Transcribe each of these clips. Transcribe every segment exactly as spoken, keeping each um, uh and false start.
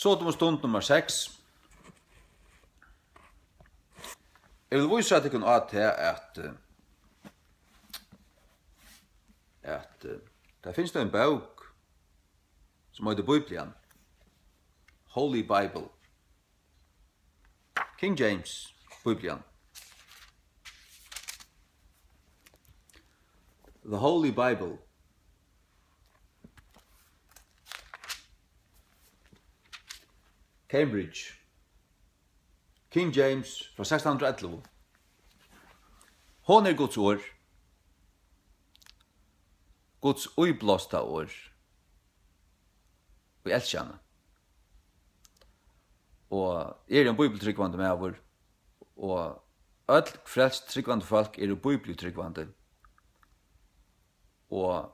Sodomustund nummar seks. Eg vil vísa tykkum á tað, at, eh, at, eh, tað finst ein bók, sum eitur Bíblian, Holy Bible, King James Bíblian, The Holy Bible, Cambridge, King James frá sekstan hundrað og ellivu. Hon er Guds orð, Guds íblásta orð. Og eg elski hana. Og eg eri ein bíbliutrúgvandi maður, og øll frelst trúgvandi fólk eru bíbliutrúgvandi. Og,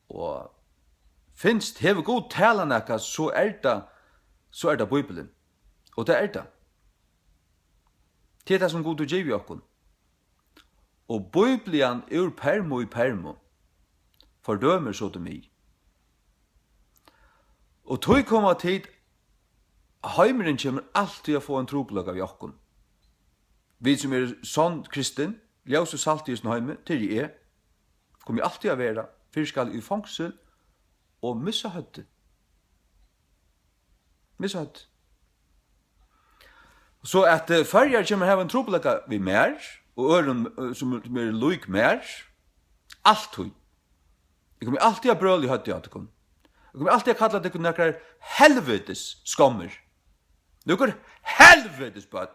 og finst, hevur Gud talað nakað, so er tað, so er tað Bíblian. Og tað er tað. Tað er tað, sum Gud hevur givið okkum. Og Bíblian úr permu í permu fordømir sodomi. Og tí koma tit, heimurin kemur altíð at fáa ein trupulleika við okkum. Vit, sum eru sonn kristin, ljós og salt í hesum heimi, tað eri eg, komi eg altíð at vera, fyrr skal eg í fongsul og missa høvdið. Missa høvdið. So at, eh, Føroyar kemur at hava ein trupulleika við mær og øðrum, eh, sum, sum eru lík mær, altíð. Eg komi altíð at brøla í høvdið á tykkum. Eg komi altíð at kalla tykkum nakrar helvitis skommir. Nøkur helvitis børn.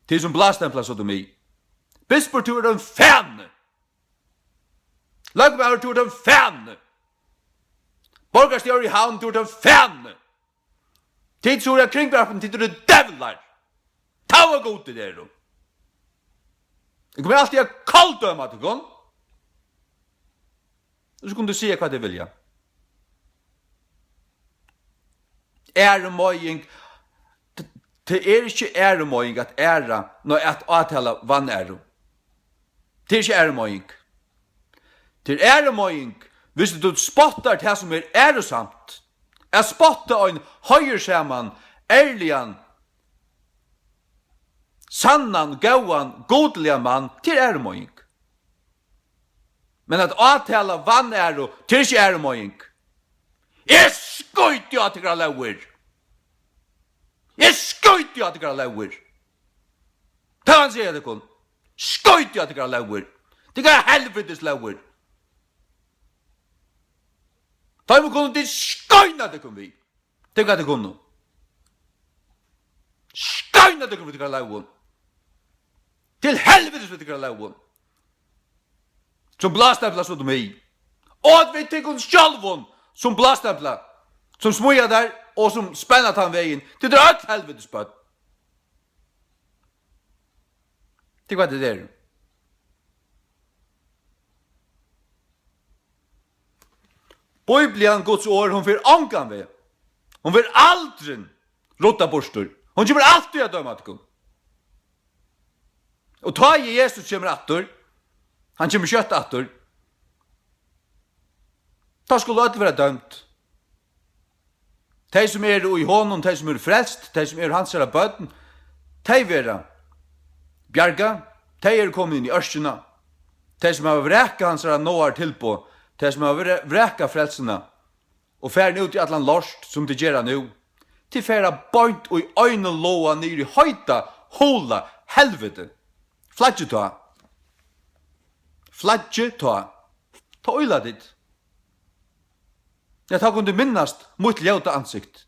Tit, sum blástempla sodomi. Bispur, tú ert ein fani. Løgmaður, tú ert ein fani. Borgarstjóri í Havn, tú ert ein fani. Tit, sum eru kringvarpin, tit eru djevlar. Tá var gud, tit eru. Eg komi altíð at koldøma tykkum. Og so kunnu tit siga, hvat tit vilja. Ærumeiðing. T-, tað er ikki ærumeiðing at æra, nei, at átala vanæru. Tað er ikki ærumeiðing. Tað er ærumeiðing, hvis tú spottar tað, sum er ærusamt. At spotta ein heiðursaman, ærligan, sannan, góðan, gudligan mann, tað er ærumeiðing. Men at átala vanæru, tað er ikki ærumeiðing. Eg skíti á tykkara lógir. Eg skíti á tykkara lógir. Tá kann eg siga tykkum, skíti á tykkara lógir. Tykkara helvitis lógir. Teimum kunnu tit skeina tykkum við. Tað er hvat tit kunnu. Skeina tykkum við tykkara lógum. Til helvitis við tykkara lógum. Sum blástempla sodomi. Og at við tykkum sjálvum, sum blástempla, sum smíða tær og sum spenna tann vegin. Tit eru øll helvitis børn. Tað er hvat tit eru. Bíblian, Guds orð, hon fer ongan veg. Hon fer aldrin rudda burtur. Hon kemur altíð at døma tykkum. Og tá ið Jesus kemur aftur, hann kemur skjótt aftur, tá skulu øll vera dømd. Tey, sum eru í honum, tey, sum eru frelst, tey, sum eru hansara børn, tey verða bjargað, tey eru komin inn í ørkina. Tey, sum hava vrakað hansara náðartilboð, tey, sum hava vra-, vrakað frelsuna og farin út í allan lort, sum tey gera nú, tey fara beint í einum loga niður í heita, hola helviti. Flaggið tá. Flaggið tá. Tá ýla tit. Ja, tá kunnu tit minnast mítt ljóta ansikt.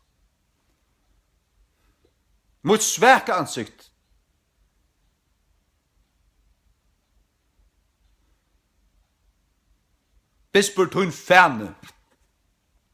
Mítt svaka ansikt. Bispur, tín fani.